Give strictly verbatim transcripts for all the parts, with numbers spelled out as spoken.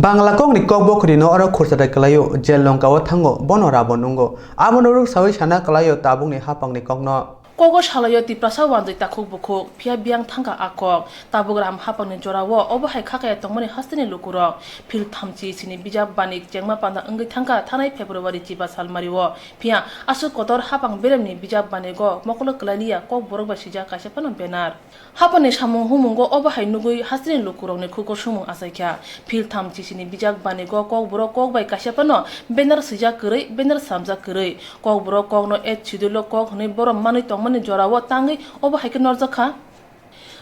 Bangla kokni kokbo khorino oro khursa da kwlaio, je longkao thango, bono Rabon wngo. Abono rwksaui sana kwlaio tabukni haphangni kokno. Kogo salaio Tiprasa wanjwi takhuk bukhuk, phiya biyang thangkha a kok. Tabuk ram haphangni jorao obo hai khakaya tongmani hasteni lukurok. Phil thamchi sini bijap banik chengma panda wngwi thangkha thanai February chiba salmario. Phiya aswk kotor haphang beremni bijap banigo mokolo kwlailiya kokborok bai swijak kaisa phano banner. Haphangni samung humungo obo hai nugwi hasteni lukurokni khugo sumung achaikha. Phil thamchi sini bijak banigo kokborok kok bai kaisa phano banner swijak kwrwi, banner samjak kwrwi. Kokborok kokno eighth schedule-o kok hwnwi borom manwi tongmani jorao tangwi obo hai khe norjakha.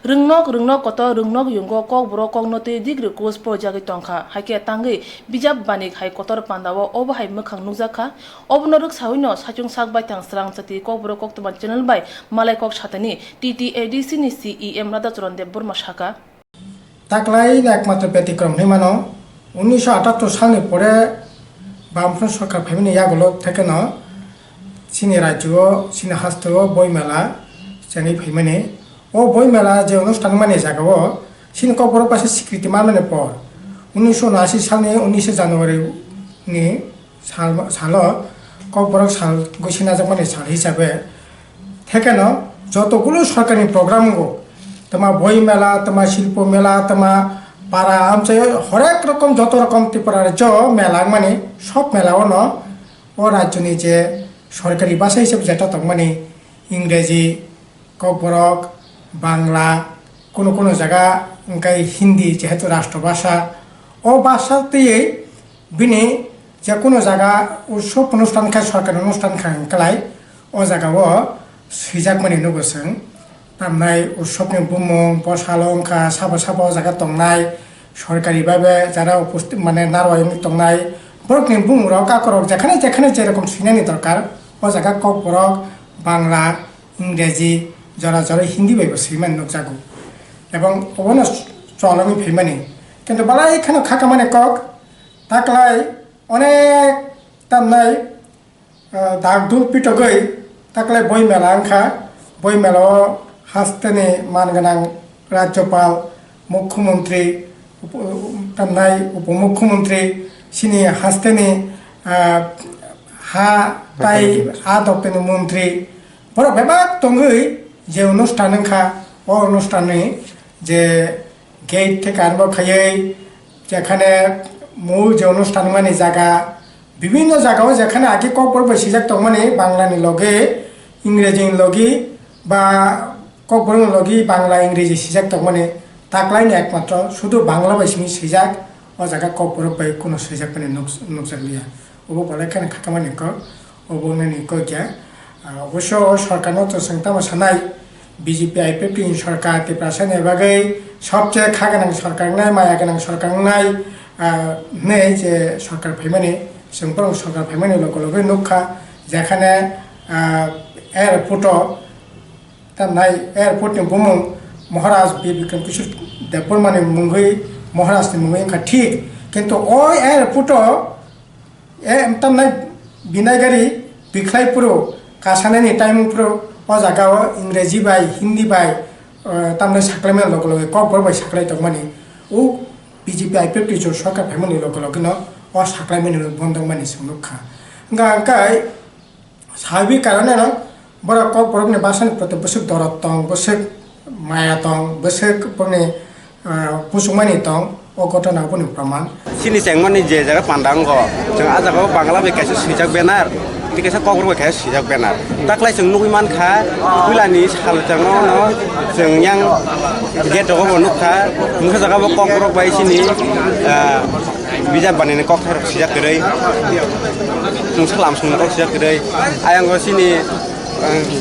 Rwngnok, rwngnok kotor, rwngnok yungo kokborok kokno twi degree course porjagwi tongkha. Hai khe tangwi bijap banik hai kotor pandao obo hai mwkhang nukjakha. Obono rwksawino saichung sak baithang Srang Chati Kokborok Koktwma channel bai malai kok satani T T A D C ni C E M Radhacharan Debbarma sakha. Taklai ekmatro betikrom hinwi mano, unnisho atattor salni pore Bamfront sorkar phaimani yagulo thekeno chini rajyo-o, chini hasteo boi mela chengwi phaimani. O boi mela je onusthan mani jagao chini kokborok bai se sikriti manmani por, unnisho unasi salni unnishe January ni sal, salo kokborok sal gwi sinajakmani sal hisabe. Thekeno jotogulo sorkarni program wngo, tama boi mela, tama silpo mela, tama para amchai horek rokom, joto rokom Tripura rajyo mela wngmani, sob mela ono o rajyoni je sorkari bhasha hisabe jeta tongmani, Ingreji, Kokborok, Bangla, kuno kuno jaga hwnkhe Hindi, jehetu rashtra bhasha. O bhasha twiwi bini je kuno jaga utsob onusthan khai, sorkari onusthan khai hwnklai, o jagao swijakmani nugo chwng. Tamnai utsobni bumung, bwsalo wngkha, sabo sabo o jaga tongnai, sorkari bhabe jara uposti-, mane narwai wngwi tongnai, borokni bumungrok, kakorok jekhane jekhane jerokom swinani dorkar, o jaga Kokborok, Bangla, Ingreji, jora jora Hindi bai bo swimani nukjago. Ebong obono chologwi phaimani. Kintu balai kheno khakamani kok, taklai onek tamnai, ah, dak dul pitogwi taklai boi mela wngkha. Boi mela o hasteni man gwnang Rajyopal, Mukhyamantri, upo-, tamnai Upomukhyamantri, chini hasteni, ah, ha tai a doptani montri, borok bebak tongwi je onusthan wngkha, o onusthanni je gate theka arbo khaiwi, jekhane mul je onusthan wngmani jaga, bibinno jagao jekhane agi kokborok bai swijak tongmani, Banglani logi, Ingrejini logi, ba kokborokni logi Bangla, Ingreji swijak tongmani, taklaini ekmatro sudu Bangla bai simi swijak, o jaga kokborok bai kuno swijakmani nuk-, nukjakliya. Obo belai kheno khakamani kok, obo wngnani kok ya. Ah, oboisyo o sorkarno to chwng tamo sanai, B J P I P F T ni sorkar Tiprasani bagwi sobse kha gwnang sorkar wngnai, maya gwnang sorkar wngnai, ah, hwnwi je sorkar phaimani, chwng borok sorkar phaimani loge loge nukha, jekhane, ah, airport o tamnai airport ni bumung Maharaj Bir Bikram Kishore Debbarma ni mungwi, Maharaj ni mungwi wngkha thik, kintu o airport o E, tamnai binai gari bikhlai phuru, kasanani time phuru, o jaga o Ingreji bai, Hindi bai, eh, tamnai saklaimani loge loge, kokborok bai saklai tongmani, o B J P I P F T ni sorkar phaimani loge loge no o saklaimani bondo wngmani chwng nukha. Hwnkha hwnkhe sabi karone no borok kokborokni bwsani proti bwswk dorot tong, bwswk maya tong, bwswk boni, ah, muchungmani tong, o ghotona boni proman. Chini chengmani je jaga panda wngo, chwng ah jaga o Bangla bai kaisa swijak banner, tei kaisa kokborok bai kaisa swijak banner. Taklai chwng nugwi mankha, puilani salchangno no chwng yang gate rogo bo nukha, mungsa jaga bo kokborok bai chini, ah, bijap banini kokthairok swijak kwrwi, mungsa lamsongni kok swijak kwrwi. Ayang o chini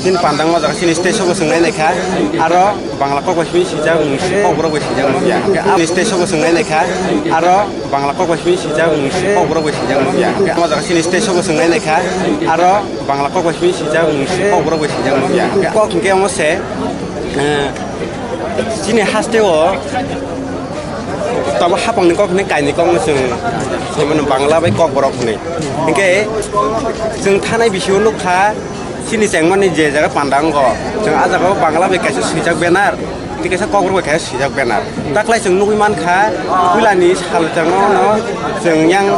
Chini pandang o jaga chini stage o bo chwng nai naikha, aro Bangla kok bai simi swijak, mungsa kokborok bai swijak nukya. Chini stage o bo chwng nai naikha, aro Bangla kok bai simi swijak, mungsa kokborok bai swijak nukya. O jaga chini stage o bo chwng nai naikha, aro Bangla kok bai simi swijak, mungsa kokborok bai swijak nukya. Kok hwnkhe omo se, eh, chini haste o tabo hapangni kok hwnwi kainwi kokno chwng sai mano Bangla bai kokborok hwnwi. Hwnkhe chwng thanai bisio nukha, Chini chengmani je jaga panda wngo, chwng ah jagao Bangla bai kaisa swijak banner, tei kaisa Kokborok bai kaisa swijak banner. Taklai chwng nugwi mankha, puilani salchangno chwng yang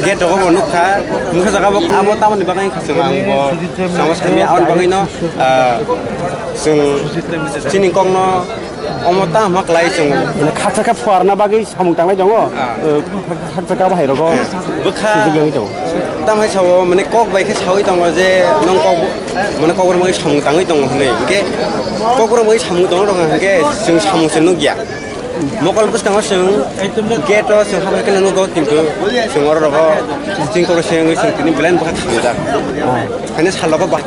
gate rogo bo nukha, mungsa jagao abo tamoni bagwi wngkha chwng ang bo sama sami aboni bagwino, ah, chwng chini kokno omo tamo kwlai chwng. Mane khaksa khe phuarna bagwi samung tanglai tongo. Ah. Eh, khaksa khe abo hai rogo. Bwkha. Sujagwi tongo. Tamo hai sao, mane kok bai khe sawi tongo je nong kok, mane kokborok bai samung tangwi tongo hinwi. Hinkhe kokborok bai samung tongna rok hinkhe chwng samung se nukya. Mokol bwskango chwng gate o chwng habwi khe nugo, kintu chwng oro rogo chwng kokborok se wngwi chwng tini belai bwkha khamjak. Ah. Haino salogo ba-,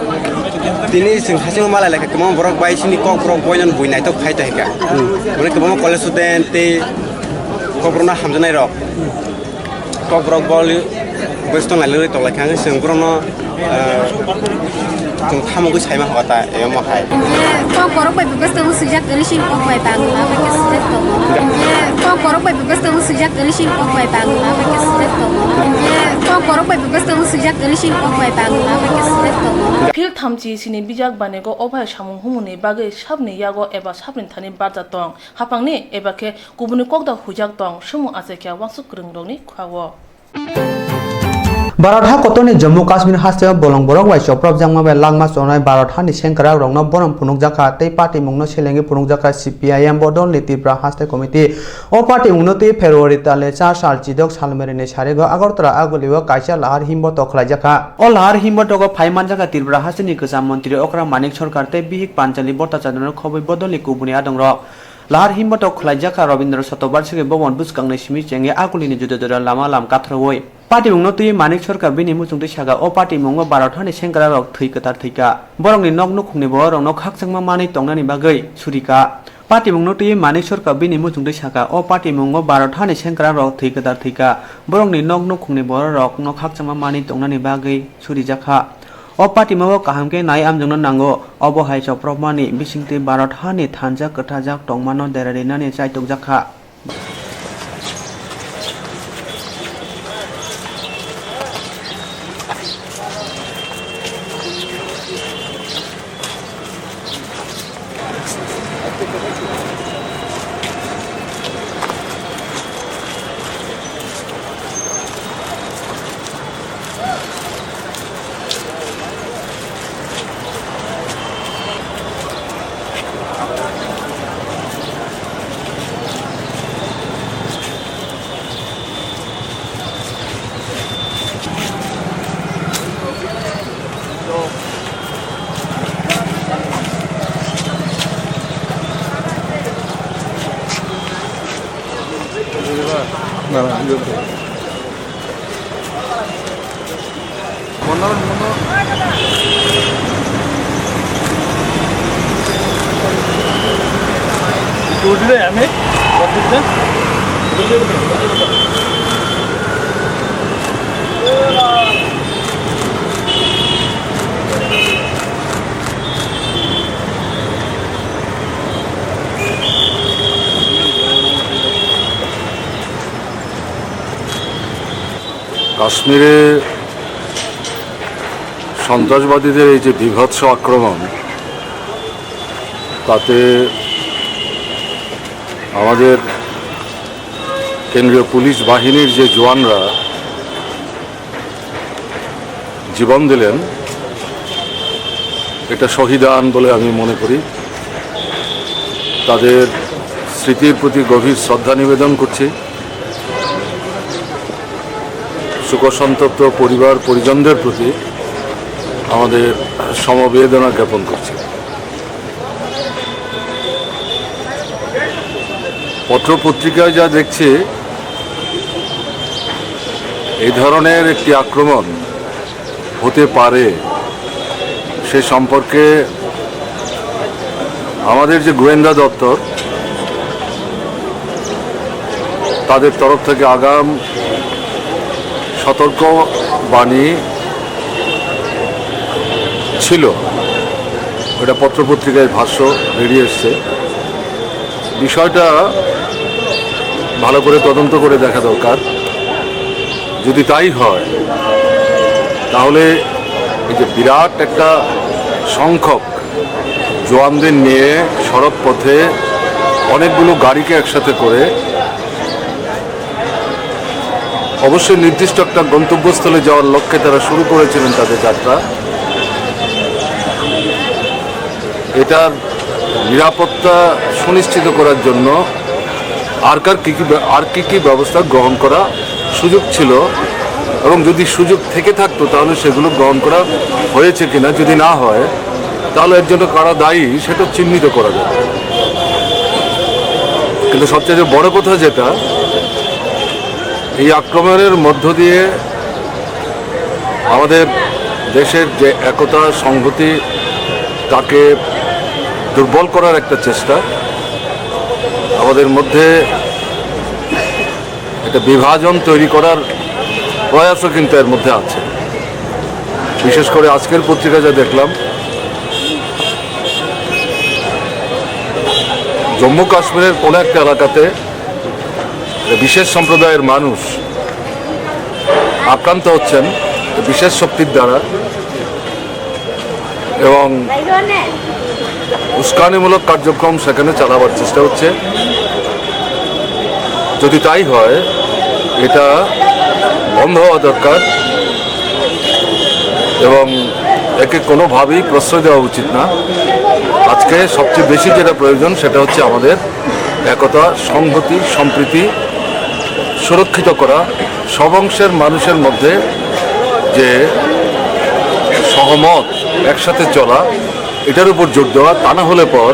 tini chwng hasing malai laikha, kwbangma borok bai sini kokborok boino bui naitok khai tongkha. Hmm. Mane kwbangma college student tei kokborokno hamjaknai rok. Kokborok bol bwswk tong nai lwlwi tong laikha, chwng borokno, eh, chwng thamogwi saima hota emo hai. Kokborok bai bwswk tong swijak gari sin kok bai bang ma bai khe swijak tongo. Kokborok bai bwswk tong swijak gari sin kok bai bang ma bai khe swijak tongo. Kokborok bai bwswk tong swijak gari sin kok bai bang ma bai khe swijak tongo. Phil thamchi sini bijak banego obai samung humuni bagwi sabni yago eba sabni thani barja tong. Haphangni eba khe kubuni kokda huijak tong, sumung achaikha wansuk kwrwngrokni khwao. Bharat ha kotorni Jammu Kashmir hasteo bolong borok bai chopropjakma bai langma chonai Bharat hani sengkrakrokno borom phunukjakha tei patimungno selengwi phunukjakha C P I M bodolni Tripura haste committee. O patimungno twi February tale char sal chidok salmerini sarigo Agartala Agulio kaisa lahar himbotok khlaijakha. O lahar himbotogo phai manjakha Tripura hasteni kwcham montri okra Manik Sarkar tei bihik Panchali Bhattacharjano khobwi bodolni kubuni adongrok. Lahar himbotok khlaijakha Rabindra Shatobarshiki Bhavan bwskangni simi chengwi Agulini juda juda lama lam katharwi. Patimungno twiwi Manik Sarkar bini muchungtwi sakha, o patimungo Bharat hani sengkrakrok thwi kwthar thwikha. Borokni nok nukhungni bororokno khakchangma manwi tongnani bagwi surikha. Patimungno twiwi Manik Sarkar bini muchungtwi sakha, o patimungo Bharat hani sengkrakrok thwi kwthar thwikha. Borokni nok nukhungni bororokno khakchangma manwi tongnani bagwi surijakha. O patimao kaham khe nai amjokna nango, obo hai chopropmani bisingtwi Bharat hani thansa kwthajak tongmano derarinani chaitokjakha. কাশ্মীরে সন্ত্রাসবাদীদের এই যে বীভৎস আক্রমণ, তাতে আমাদের কেন্দ্রীয় পুলিশ বাহিনীর যে জওয়ানরা জীবন দিলেন, এটা শহীদান বলে আমি মনে করি। তাদের স্মৃতির প্রতি গভীর শ্রদ্ধা নিবেদন করছি। শোকসন্তপ্ত পরিবার পরিজনদের প্রতি আমাদের সমবেদনা জ্ঞাপন করছি। পত্র পত্রিকায় যা দেখছি, এই ধরনের একটি আক্রমণ হতে পারে, সে সম্পর্কে আমাদের যে গোয়েন্দা দপ্তর, তাদের তরফ থেকে আগাম সতর্ক বাণী ছিল। ওটা পত্রপত্রিকায় ভাষ্য বেরিয়ে এসছে। বিষয়টা ভালো করে তদন্ত করে দেখা দরকার। যদি তাই হয়, তাহলে এই যে বিরাট একটা সংখ্যক জওয়ানদের নিয়ে সড়ক পথে অনেকগুলো গাড়িকে একসাথে করে অবশ্যই নির্দিষ্ট একটা গন্তব্যস্থলে যাওয়ার লক্ষ্যে তারা শুরু করেছিলেন তাদের যাত্রা। এটার নিরাপত্তা সুনিশ্চিত করার জন্য আর কার কী কী ব্য-, আর কী কী ব্যবস্থা গ্রহণ করা সুযোগ ছিল এবং যদি সুযোগ থেকে থাকতো তাহলে সেগুলো গ্রহণ করা হয়েছে কিনা, যদি না হয় তাহলে এর জন্য কারা দায়ী সেটা চিহ্নিত করা যাবে। কিন্তু সবচেয়ে বড় কথা যেটা, এই আক্রমণের মধ্য দিয়ে আমাদের দেশের যে একতা সংহতি, তাকে দুর্বল করার একটা চেষ্টা, আমাদের মধ্যে একটা বিভাজন তৈরি করার প্রয়াসও কিন্তু এর মধ্যে আছে। বিশেষ করে আজকের পত্রিকা যা দেখলাম, জম্মু কাশ্মীরের কোনো একটা এলাকাতে বিশেষ সম্প্রদায়ের মানুষ আক্রান্ত হচ্ছেন বিশেষ শক্তির দ্বারা এবং উস্কানিমূলক কার্যক্রম সেখানে চালাবার চেষ্টা হচ্ছে। যদি তাই হয়, এটা বন্ধ হওয়া দরকার এবং একে কোনোভাবেই প্রশ্রয় দেওয়া উচিত না। আজকে সবচেয়ে বেশি যেটা প্রয়োজন, সেটা হচ্ছে আমাদের একতা, সংহতি, সম্প্রীতি সুরক্ষিত করা, সব অংশের মানুষের মধ্যে যে সহমত, একসাথে চলা, এটার উপর জোর দেওয়া। তা না হলে পর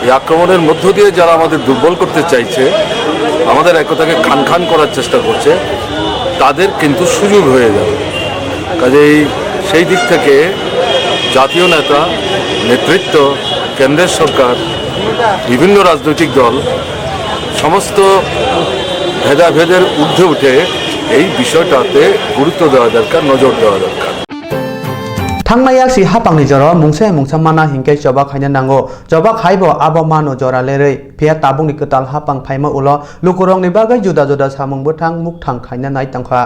এই আক্রমণের মধ্য দিয়ে যারা আমাদের দুর্বল করতে চাইছে, আমাদের একতাকে খান খান করার চেষ্টা করছে, তাদের কিন্তু সুযোগ হয়ে যাবে। কাজেই সেই দিক থেকে জাতীয় নেতা, নেতৃত্ব, কেন্দ্রের সরকার, বিভিন্ন রাজনৈতিক দল সমস্ত ভেদাভেদের ঊর্ধ্বে উঠে এই বিষয়টাতে গুরুত্ব দেওয়া দরকার, নজর দেওয়া দরকার। Thangnai yak si hapangni jora mungsa mungsa mana hinkhe choba khaina nango. Choba khaibo abo mano jora lerwi. Phiya tabukni kwtal hapang phaima ulo lukurokni bagwi juda juda samung bwthang mukthang khaina nai tongkha.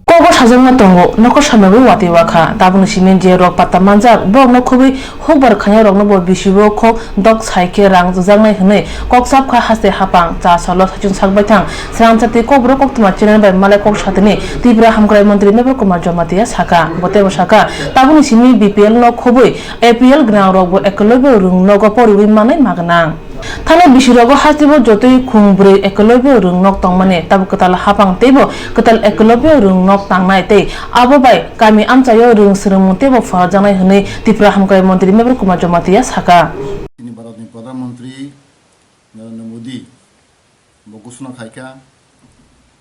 Kokbo sajakma tongo, nokor samagwi watwi wakha. Tabukni simi je rok patta manjak, borokno khobwi hukbar khainai rokno bo bisibo khok dok sai khe rang rwjaknai hwnwi kok chap kha haste hapang. Cha salo saichung sak baithang srangchati kokborok koktwma channel bai malai kok satini Tripura Hamkrai Montri Mevar Kumar Jamatia saka. Bo teibo saka, tabukni simi B P L no khobwi A P L gwnang rok bo Eklavya Rung nogo poriwi manwi ma gwnang. Thani bisi rogo hastibo jotoi khung bwrwi Eklavya Rung nok tongmani, tabuk kwtal hapang teibo kwtal Eklavya Rung nok tangnai tei abo bai kami amchaio rung swrwngmung teibo phwrwngjaknai hwnwi Tripura Hamkrai Montri Mevar Kumar Jamatia saka. Chini Bharatni Pradhan Mantri Narendra Modi bo ghosona khaikha,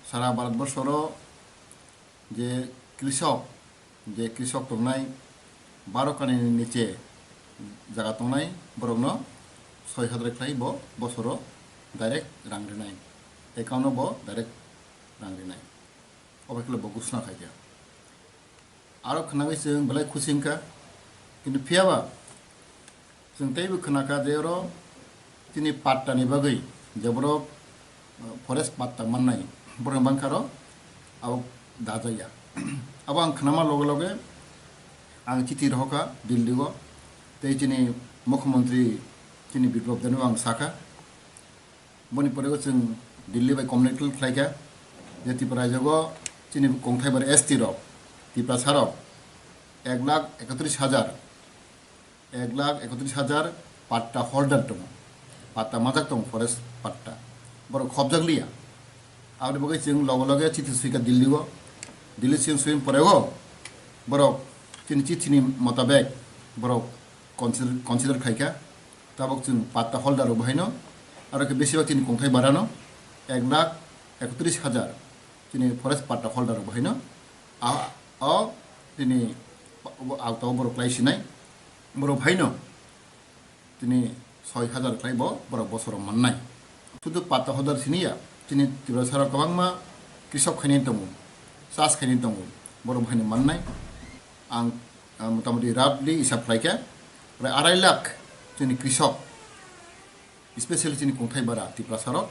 sara Bharatborsoro je krisok, je krisok tongnai, baro kanini niche jaga tongnai, borokno soi hazar khlai bo bosoro direct rang rinai, account o bo direct rang rinai. Obo khe bo ghosona khaikha. Aro khwnagwi chwng belai khusi wngkha, kintu phiyaba chwng teibo khwnakha je oro chini patta ni bagwi je borok, uh, forest patta mannai borok bangkha ro abo dajaya. Abo ang khwnama loge loge ang chithi rohorkha Delhi o, tei chini mukhyamantri chini Biplab Deb no ang sakha. Boni pore o chwng Delhi bai communicate khlaikha je Tripura rajyogo chini kongthai bar S T rok, Tiprasa rok ek lakh ekatris hajar, ek lakh ekatris hajar patta holder tongo, patta majak tongo, forest patta, borok khobjak liya. Aboni bagwi chwng loge loge chithi swikha Delhi o, Delhi chwng swing pore o borok chini chithini motabek borok consider, consider khaikha. Tabuk chwng patta holder rok bahaino, aro khe besibak chini kongthai barano ek lakh ekatris hajar chini forest patta holder rok bahaino, a, o chini auto borok lai sinai, borok bahaino chini soi hajar khlai bo borok bosoro mannai. Sudu patta holder siniya, chini Tiprasa rok kwbangma krisok khainai tongo, chas khainai tongo, borok bahaino mannai. Ang, ah, motamoti roughly hisab khlaikha, prai arai lakh chini krisok, especially chini kongthai bara Tiprasa rok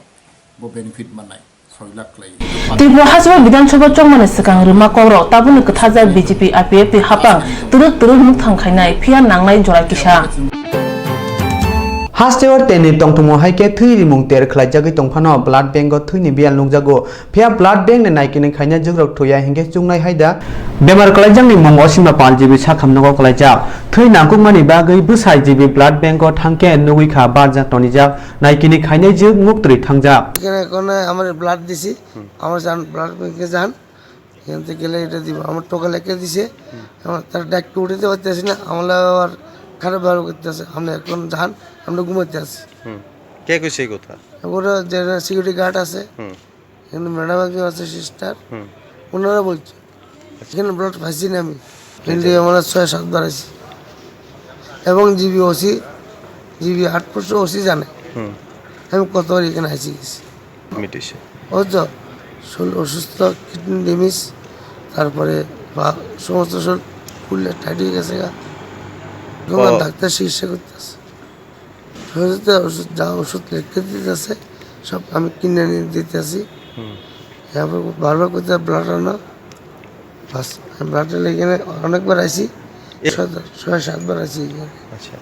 bo benefit mannai. Tripura hasteo Bidhan Sabha chongmani swkang rwma kokrok tabukni kwthajak B J P I P F T hapang twrwk twrwk mwthang khainai, phiya nangnai jora kisa. Hasteo tenni tongthokma hai khe thwi rimung ter khlaijagwi tongphano blood bank o thwini biyal nukjago, phiya blood bank ni naikinwi khaina jwkrok thwiya hinkhe chungnai hai da. Bemar kwlaijakni mung Osima Pal G B sakham nogo kwlaijak. Thwi nangkukmani bagwi bwsai G B blood bank o thangkhe nugwi kha barjak tonijak, naikinwi khainai jwk muktwi thangjak. এখানে এখন আমার ব্লাড দিছি। হুম। আমার যান, ব্লাড ব্যাংকে যান, এখান থেকে গেলে এটা দিব। আমার টোকা লেখে দিছে। হুম। আমার তার ডাক উঠে দিতে পারতেছি না, আমার আবার খারাপ ব্যবহার করতেছে। আপনি এখন যান, আমরা ঘুমাইতে আছি। হুম। কে কইছে এই কথা? ওরা যারা সিকিউরিটি গার্ড আছে, হুম। এখানে ম্যাডাম একজন আছে, সিস্টার, হুম। ওনারা বলছে। আচ্ছা। এখানে ব্লাড পাইছি না আমি। এই যে কিন্তু আমরা ছয় সাত বার আছি। এবং জিবি ওসি, জিবি আট পরশো ওসি জানে। হুম। আমি কতবার এখানে আইছি গেছি। মিটিশে। ওই তো, শরীর অসুস্থ, কিডনি ড্যামেজ, তারপরে বা সমস্ত শরীর ফুললে টাইট হয়ে গেছে গা। এখন ও। ডাক্তার চিকিৎসা করতেছে। শরীরে ওষুধ, যা ওষুধ লিখে দিতেছে, সব আমি কিনে এনে দিতেছি। হুম। এরপর বারবার করতে ব্লাড আনা, বাস, আমি ব্লাড আনলে এখানে অনেকবার আইছি, এ- ছয়, ছয় সাতবার আইছি এখানে। আচ্ছা।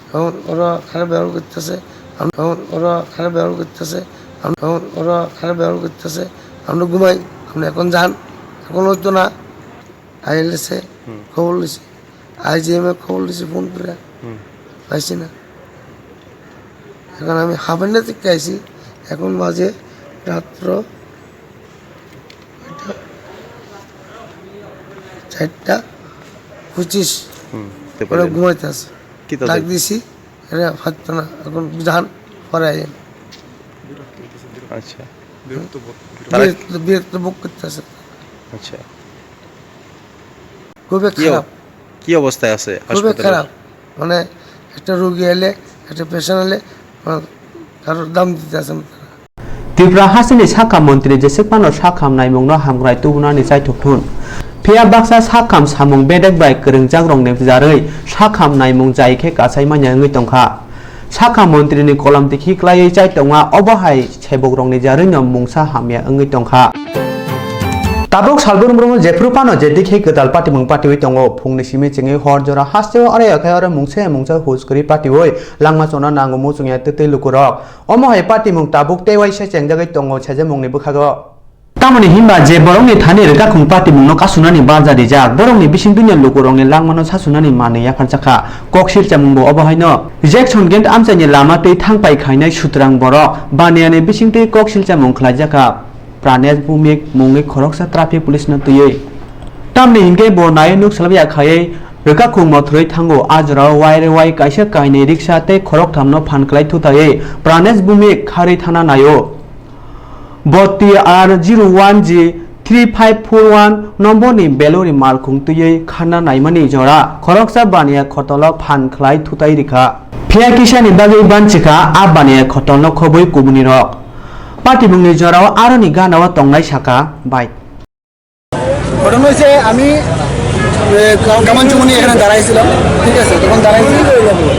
এখন ওরা খারাপ ব্যবহার করতেছে, আম-, এখন ওরা খারাপ ব্যবহার করতেছে, আম-, এখন ওরা খারাপ ব্যবহার করতেছে, আমরা ঘুমাই, আপনি এখন যান, এখন হইতো না, আইএলএসএ হুম। খবর লইছি। আইজিএমএ খবর দিছি ফোন করে, হুম। পাইছি না। এখন আমি হাবান্ডা থেকে আইছি, এখন বাজে রাত্র কয়টা? চারটা পঁচিশ। হুম, তে ওরা পারলেন। ঘুমাইতে আছে। কি তাদের? ডাক দিছি, এরা ফাটতো না, এখন যান, পরে আইয়েন। আচ্ছা। বিরক্ত বোধ। তারা বিরক্ত, বিরক্ত ভোগ করতেছে। আচ্ছা। খুবই কি অব-, খারাপ। কি অবস্থায় আছে খুবই হাসপাতালে? খারাপ। মানে, একটা রোগী এলে, একটা পেশেন্ট এলে, মানে, কারোর দাম দিতে আসে না তারা। Tripura hasteni sakha montri jeswk phano sakham naimungno hamkrai tubunani chaithok thun. Phiya baksa sakham samung bedek bai kwrwngjakrokni bwjarwi sakham naimung jai khe kachai manya wngwi tongkha. Sakha montrini kolom tikhi klaiwi chai tongma obo hai sebokrokni jarwino mungsa hamya wngwi tongkha. Tabuk salbrum brum jephru phano je dikhe kwtal patimung patiwi tongo, phungni simi chengwi hor jora hasteo aro yakhai aro mungsa mungsa hus kwrwi patiwi langma chona nango muchungya twtwi lukurok. Omo hai patimung tabuk tei waisa chengjagwi tongo sejemungni bwkhago. Tamoni hinba je borokni thani rwkakhung patimungno kasunani barja rijak, borokni bisingtwino lukurokni langmano sasunani manwi yapharjakha. Kok silchamungbo obo haino. Jackson Gate amchaini lama tei thangpai khainai sutrang borok Baniani bisingtwi kok silchamung khlaijakha Pranesh Bhumik mungwi khoroksa traffic police-no twiwi. Tamni hinkhe bo naiwi nuk salabya khaiwi rwkakhung mothorwi thango. A jorao wire wai kaisa kainwi riksa tei khorokthamno phan klai thutaiwi Pranesh Bhumik kharwi thana naio. Bo T R zero one G three five four one nomborni belori malkhung twiwi kharna naimani jora khoroksa baniya khotolo phan khlai thutai rikha. Phiya kisani bagwi banchikha a baniya khotolno khobwi kubunirok. Patimungni jorao aroni ganao tongnai saka bai. ঘটনা হয়েছে, আমি, এ, কা-, কামানচুমনি এখানে দাঁড়াইছিলাম, ঠিক আছে? তখন দাঁড়াইছি,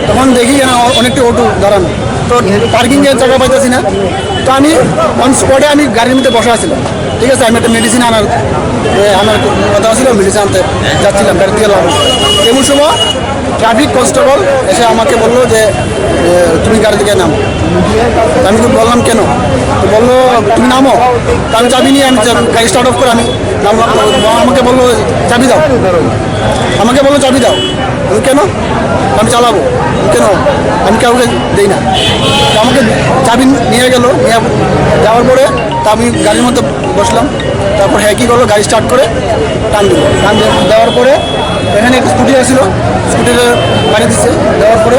তখন দেখি যেন অ-, অনেকটা অটো দাঁড়ানো, তো পার্কিংয়ের জায়গা পাইতেছি না। তো আমি অন স্পটে আমি গাড়ির মধ্যে বসা আছিলাম, ঠিক আছে? আমি একটা মেডিসিন আনার, এ, আনার কথা ছিল, মেডিসিন আনতে যাচ্ছিলাম, গাড়ি থেকে লাভ। এমন সময় ট্রাফিক কনস্টেবল এসে আমাকে বললো যে, এ, "তুমি গাড়ি থেকে নামো।" তো আমি তো বললাম, "কেন?" তো বললো, "তুমি নামো।" তো আমি চাবি নিয়ে আমি চা-, গাড়ি স্টার্ট অফ করে আমি নামলাম। তো আমাকে বললো, "চাবি দাও।" আমাকে বললো, "চাবি দাও।" আমি, "কেন?" "আমি চালাবো।" "কেন?" "আমি কাউকে দেই না।" তো আমাকে চাবি নিয়ে গেল, নিয়ে যাওয়ার পরে তো আমি গাড়ির মধ্যে বসলাম। তারপর হ্যাঁ কি করলো, গাড়ি স্টার্ট করে টান দিল। টান দে-, দেওয়ার পরে এখানে একটা স্কুটি আসছিল, স্কুটিতে পানি দিচ্ছে, দেওয়ার পরে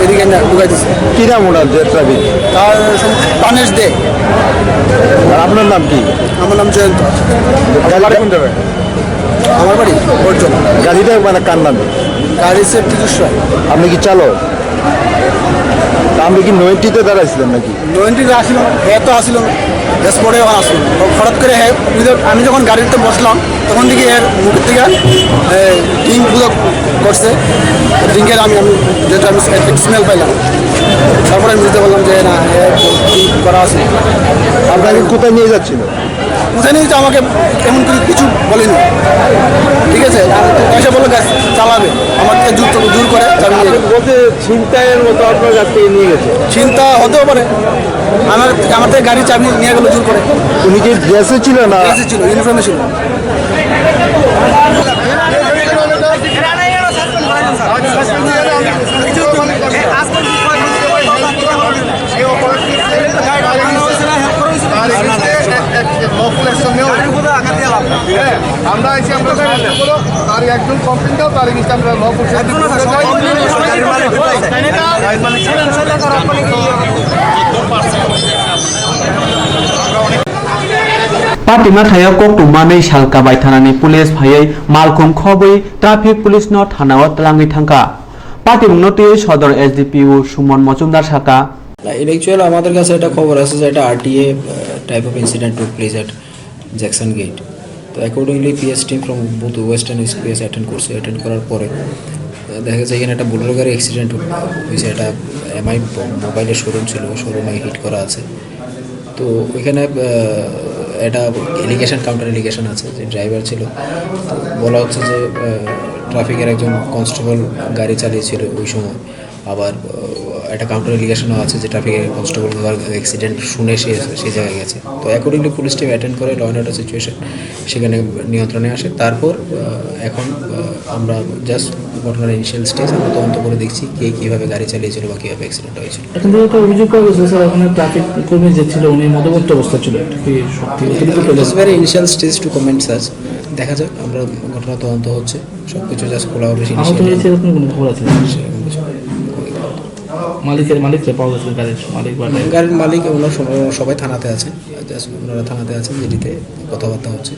এদিকে না ঢুকাই দিচ্ছে। কি নাম ওনার যে ট্রাফিক? তার সম-, প্রাণেশ দে। আর আপনার নাম কি? আমার নাম জয়ন্ত। গাড়িটা কোন জায়গায়? আমার বাড়ি বর্জন। গাড়িটা মানে কার নামে? গাড়ি সেফটি দুশো। আপনি কি চালক? তা আপনি কি নয়েন্টিতে দাঁড়াইছিলেন নাকি? নয়েন্টিতে আসিল, হে তো আসিল না। স্পটে যখন আসলো, তো হঠাৎ করে হে, উনি তো, আমি যখন গাড়িতে বসলাম, তখন দেখি এর মুখ থেকে, এ, ড্রিঙ্ক পুরো করছে। ড্রিঙ্কের আমি, আমি, যেটা আমি এক, এক স্মেল পাইলাম। তারপরে আমি বুঝতে পারলাম যে না, এ ঠিক করা আছে। আপনাকে কোথায় নিয়ে যাচ্ছিল? কোথায় নিয়ে যাচ্ছে আমাকে এমন করে কিছু বলেনি, ঠিক আছে? পয়সা বললো গাড়ি চালাবে, আমার থেকে জোর, জোর করে চাবি নিয়ে গেল। বলতে ছিনতাইয়ের মতো আপনার কাছ থেকে নিয়ে গেছে? চিন্তা হতেও পারে, আমার, আমার থেকে গাড়ি চাবি নিয়ে গেল জোর করে। উনি কি ড্রেসে ছিল না? ড্রেসে ছিল, ইউনিফর্মে ছিল। আমরা আছি, আমরা সাহায্য করো, তার একজন কমপ্লেন দাও, তার এগেইনস্টে আমরা ল করছি। Patima thaio koktwma nwi salka bai thanani police phaiwi malkhung khobwi traffic police no thanao twlangwi thangkha. Patimungno twiwi sodor S D P O Suman Mojumdar sakha. না, in actual আমাদের কাছে একটা খবর আছে যে একটা আরটিএ, আহ, type of incident took place at Jackson Gate। তো accordingly P S team from both West and East P S attend করছে। অ্যাটেন্ড করার পরে, আহ, দেখা যায় এখানে একটা বোলেরো গাড়ি অ্যাক্সিডেন্ট হয়েছে। এটা এমআই মোবাইলের শোরুম ছিল, শোরুমে হিট করা আছে। তো ওইখানে, আহ, একটা অ্যালিগেশন, কাউন্টার অ্যালিগেশন আছে যে ড্রাইভার ছিল। তো বলা হচ্ছে যে, আহ, ট্রাফিকের একজন কনস্টেবল গাড়ি চালিয়েছিল ওই সময়। আবার, আহ, একটা কাউন্টার অ্যালিগেশনও আছে যে ট্রাফিক কনস্টেবল অ্যাক্সিডেন্ট শুনে সে সেই জায়গায় গেছে। তো অ্যাকর্ডিংলি পুলিশ টিম অ্যাটেন্ড করে ল অ্যান্ড অর্ডার সিচুয়েশন সেখানে নিয়ন্ত্রণে আসে। তারপর, আহ, এখন, আহ, আমরা জাস্ট ঘটনার ইনিশিয়াল স্টেজ, আমরা তদন্ত করে দেখছি কে কীভাবে গাড়ি চালিয়েছিল বা কীভাবে অ্যাক্সিডেন্ট হয়েছিল। এখন থেকে একটা অভিযোগ পাওয়া গেছে, স্যার, ওখানে ট্রাফিক কর্মী যে ছিল, উনি মদ্যপান অবস্থা ছিল। এটা কি সত্যি? কতটুকু পেলেন? It's very initial stage to comment, sir. দেখা যাক, আমরা ঘটনা তদন্ত হচ্ছে। সবকিছু জাস্ট খোলা হবে, আহত ইনিশিয়ালি। হয়েছে এরকম কোনো খবর আছে? সেরকম কিছু। মালিকের, মালিককে পাওয়া গেছে, গাড়ির মালিক বা ড্রাইভার? গাড়ির মালিক, ওনারা সব-, সবাই থানাতে আছেন, জাস্ট ওনারা থানাতে আছেন, জিডিতে কথাবার্তা হচ্ছে।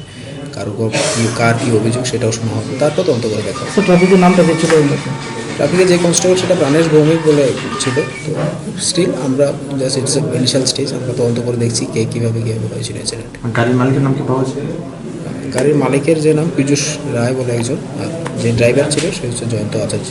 কার উপর কি, কার কি অভিযোগ, সেটাও শোনা হবে, তারপর তদন্ত করে দেখা হবে। স্যার, ট্রাফিকের নামটা কে ছিল এই মুহূর্তে? ট্রাফিকের যে কনস্টেবল, সেটা প্রাণেশ ভৌমিক বলে ছিল। তো স্টিল আমরা জাস্ট, ইটস ইনিশিয়াল স্টেজ, আমরা তদন্ত করে দেখছি কে কীভাবে কীভাবে হয়েছিল ইনসিডেন্ট। গাড়ির মালিকের নাম কি পাওয়া গেছে? গাড়ির মালিকের যে নাম পীযুষ রায় বলে একজন, আর যে ড্রাইভার ছিল সে হচ্ছে জয়ন্ত আচার্য।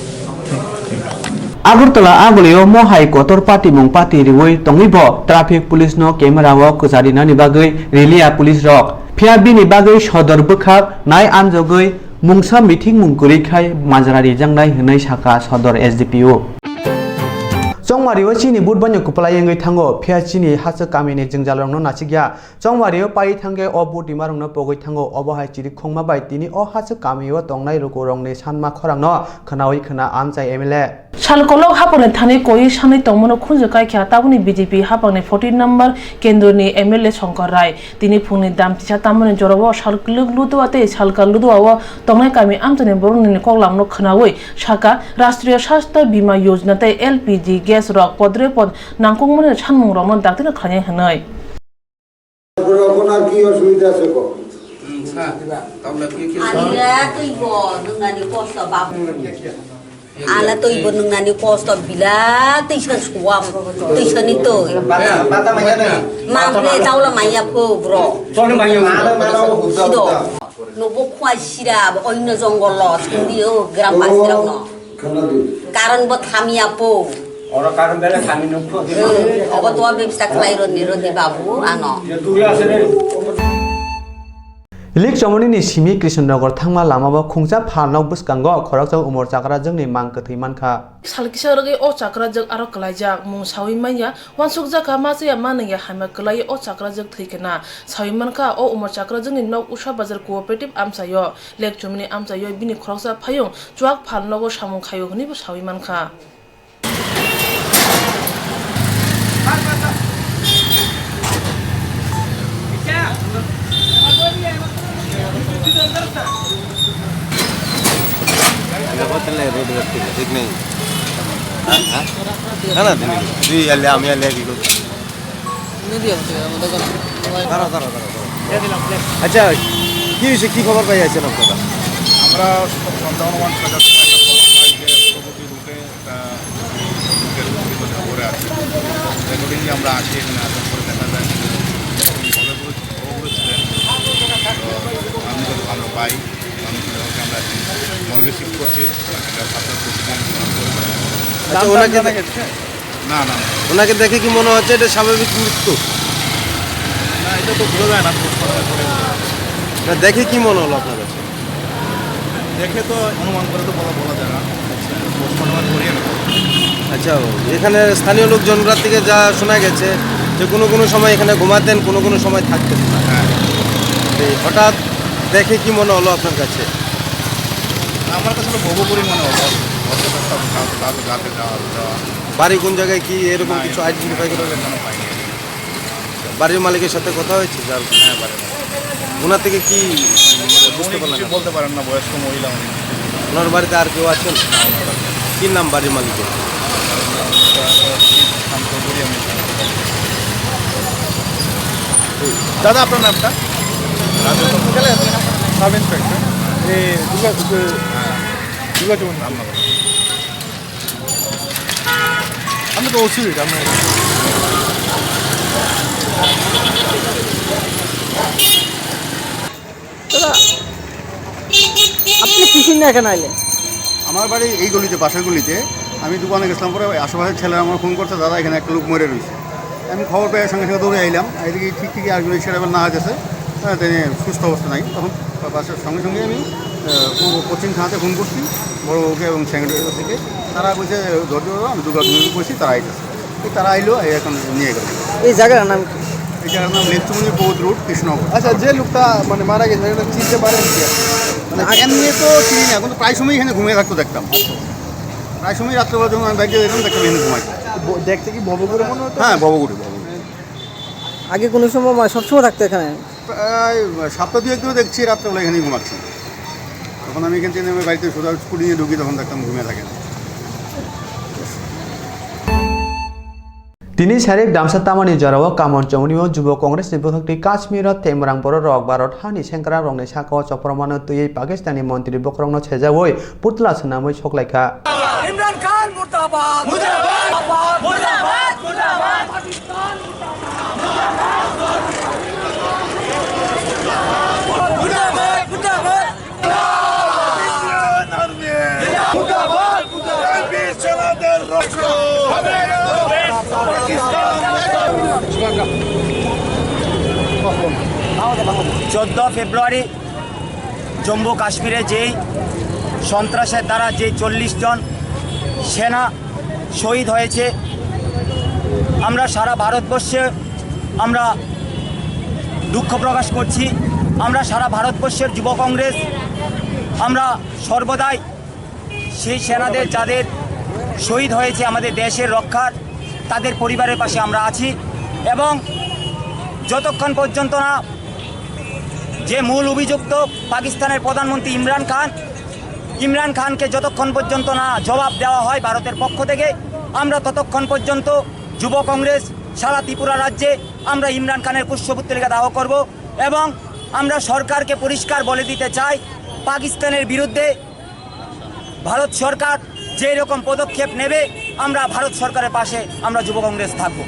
Agartala agulio mohai kotor patimung pati riwi tongwi bo traffic police no camera o kwcharinani bagwi riliya police rok. Phiya bini bagwi sodor bwkhak nai amjogwi mungsa mithingmung kwrwi khai majra rijaknai hwnwi sakha sodor S D P O. Chongmario chini budbanya kwplai wngwi thango, phiya chini hachwk kamini jwngjalrokno nasikya. Chongmario paiwi thangkhe o butimarokno pogwi thango, obo hai chirikhongma bai tini o hachwk kamio tongnai lukurokni sanma khorangno khwnawi khwna amchai M L A. Sal kolok haphangni thani koi sanwi tongmano khunju kaikha tabukni B J P haphangni fourteen number kendroni M L A Shankar Rai. Tini phungni dam tisa tamani jorao sal kwlwk Ludua tei Salka Ludua o tongnai kami amchaini borokni koklamno khwnawi sakha, Rashtriya Swasthya Bima Yojana tei L P G gas rok podre pod nangkukmani sanmungrokno daktino khlainai hwnwi. Rokona ki osubida ase ko? Ani ra twi bo nwngnani kosto bab. Ala twi bo nwngnani kosto bila twi sa suam. Twi sa ni twi. Bata, bata manya nai. Mang le chaula manya pho bro. Sido. Nubo khwa sira oino jongol lo sindi o gram pasirok no. Karon bo thamya po. Oro karon bele thami nukho. Hmm, obo to bebsa khlai roni roni babu ano. Lik chomoni ni simi Krishnanagar thangma lama bo khungsa phalnok bwskango khoroksa umor chakrajwkni mang kwthwi mankha. Sal kisa rwgwi o chakrajwk aro kwlaijak mung sawi manya, wansukjak kha ma chaya ma nungya hamya kwlaiwi o chakrajwk thwi khna. Sawi mankha o umor chakrajwkni nok Usha Bazar Cooperative amchaio. Lek chumni amchaio bini khoroksa phayung chuak phal nogo samung khaio hwnwibo sawi mankha. देखो चले रोड व्यक्ति ठीक नहीं। हाँ, हाँ। है ना दिल्ली? जी, ये ले, हम ये ले, देखो। দাঁড়াও, দাঁড়াও, দাঁড়াও, দাঁড়াও। আচ্ছা, কি হয়েছে, কি খবর পাই আছেন আপনারা? আমরা সন্ধ্যা অনুমান ছয়টার সময় একটা খবর পাই যে প্রগতি রুটে একটা লোকের বিপদে পড়ে আছে। অ্যাকর্ডিংলি আমরা আসি, এখানে আসার পরে দেখা যায় যে উনি বলে বলে বলে ছিলেন। তো আমি যত আমরা পাই, আমি ওকে আমরা মর্গে শিফট করছি, একটা সাপ্লাই করছি। আচ্ছা, ওনাকে জানা গেছে? না, না, না। ওনাকে দেখে কি মনে হচ্ছে এটা স্বাভাবিক মৃত্যু? না, এটা তো বোঝা যায় না, পোস্টমর্টমের পরে। না, দেখে কি মনে হলো আপনার কাছে? দেখে তো অনুমান করে তো বলা, বলা যায় না। পোস্টমর্টমের পরে আমি বলবো। আচ্ছা, এখানে স্থানীয় লোকজন রাত থেকে যা শোনা গেছে যে কোনো কোনো সময় এখানে ঘুমাতেন, কোনো কোনো সময় থাকতেন না। হ্যাঁ। এই হঠাৎ দেখে কি মনে হলো আপনার কাছে? আমার কাছে তো ভবঘুরেই মনে হলো। হয়তো তার সাথে, তার সাথে রাতে যাওয়া, যাওয়া। বাড়ি কোন জায়গায়, কি এরকম না, কিছু এরকম আইডেন্টিফাই করা গেছে? এখনো পাইনি। বাড়ির মালিকের সাথে কথা হয়েছে যার? হ্যাঁ, বাড়ির মালিক। ওনার থেকে কি, মানে, বুঝতে উনি পারলেন কিছু না? বলতে পারেন না, বয়স্ক মহিলা উনি। ওনার বাড়িতে আর কেউ আছেন? না, ওনার বাড়িতে। কি নাম বাড়ির মালিকের? শান্ত করি আমি। দাদা, আপনার নামটা? রাজু। Sub inspector. এই দুর্গা, হ্যাঁ। দুর্গা চৌমুহনী। রামনগর। আমি তো ওসি, আমরা। দাদা, আপনি কিসের নিয়ে এখানে আইলেন? আমার বাড়ি এই গলিতে, পাশের গলিতে। আমি দোকানে গেছিলাম, পরে ওই আশেপাশের ছেলেরা আমার ফোন করছে, "দাদা, এখানে একটা লোক মরে রয়েছে।" আমি খবর পেয়ে সঙ্গে সঙ্গে দৌড়ে আইলাম। এদিকে ঠিক ঠিকই একজন সেটেবল না হয়েছে, হ্যাঁ, তিনি সুস্থ অবস্থা নাই। তখন পাশে সঙ্গে সঙ্গে আমি, আহ, পূর্ব পশ্চিম থানাতে ফোন করছি, বড়বাবুকে এবং সেক্রেটারি ওসিকে। তারা কইছে, "ধৈর্য ধরো, আমি দুর্গা চৌমুহনী কইছি, তারা আইতেছে।" এই তারা আইলো, এই এখন নিয়ে গেল। এই জায়গার নাম কি? এই জায়গার নাম লেকচুমনি বৌদ্ধ রোড, কৃষ্ণনগর। আচ্ছা, যে লোকটা মানে মারা গেছে, এটা চিনতে পারেন কি আপনি? মানে, এমনি তো চিনি না, কিন্তু প্রায় সময় এখানে ঘুমিয়ে থাকতো দেখতাম। প্রায় সময় রাত্রেবেলা যখন আমি বাইরে যেতাম, দেখতাম এখানে ঘুমাই। ব-, দেখতে কি ভবঘুরে মনে হতো? হ্যাঁ, ভবঘুরে, ভবঘুরে। আগে কোনো সময়, মানে, সবসময় থাকতো এখানে? প্রায় সপ্তাহ দুয়েক ধরে দেখছি রাত্রেবেলা এখানেই ঘুমাচ্ছে। তখন আমি এখান থেকে নেমে বাড়িতে সোজা স্কুটি নিয়ে ঢুকি, তখন দেখতাম ঘুমিয়ে থাকে। Tini sarik damsa tamani jorao Kamon Chongni o Jubo Congress ni bwkhakti Kashmir o Temrang borok rok Bharat hani sengkrak rokni saka o chopramano twiwi Pakistani montri bokhorokno sejawi putla swnamwi soklaikha. Imran Khan murdabad! Murdabad! Murdabad! Murdabad! Pakistan murdabad! Murdabad! Murdabad! চোদ্দ ফেব্রুয়ারি জম্মু কাশ্মীরে যেই সন্ত্রাসের দ্বারা যে চল্লিশ জন সেনা শহীদ হয়েছে, আমরা সারা ভারতবর্ষে আমরা দুঃখ প্রকাশ করছি। আমরা সারা ভারতবর্ষের যুব কংগ্রেস, আমরা সর্বদাই সেই সেনাদের যাদের শহীদ হয়েছে আমাদের দেশের রক্ষার, তাদের পরিবারের পাশে আমরা আছি। এবং যতক্ষণ পর্যন্ত না যে মূল অভিযুক্ত পাকিস্তানের প্রধানমন্ত্রী ইমরান খান, ইমরান খানকে যতক্ষণ পর্যন্ত না জবাব দেওয়া হয় ভারতের পক্ষ থেকে, আমরা ততক্ষণ পর্যন্ত যুব কংগ্রেস সারা ত্রিপুরা রাজ্যে আমরা ইমরান খানের পুষ্পপুত্তলিকা দাহ করব। এবং আমরা সরকারকে পরিষ্কার বলে দিতে চাই, পাকিস্তানের বিরুদ্ধে ভারত সরকার যেই রকম পদক্ষেপ নেবে, আমরা ভারত সরকারের পাশে আমরা যুব কংগ্রেস থাকব।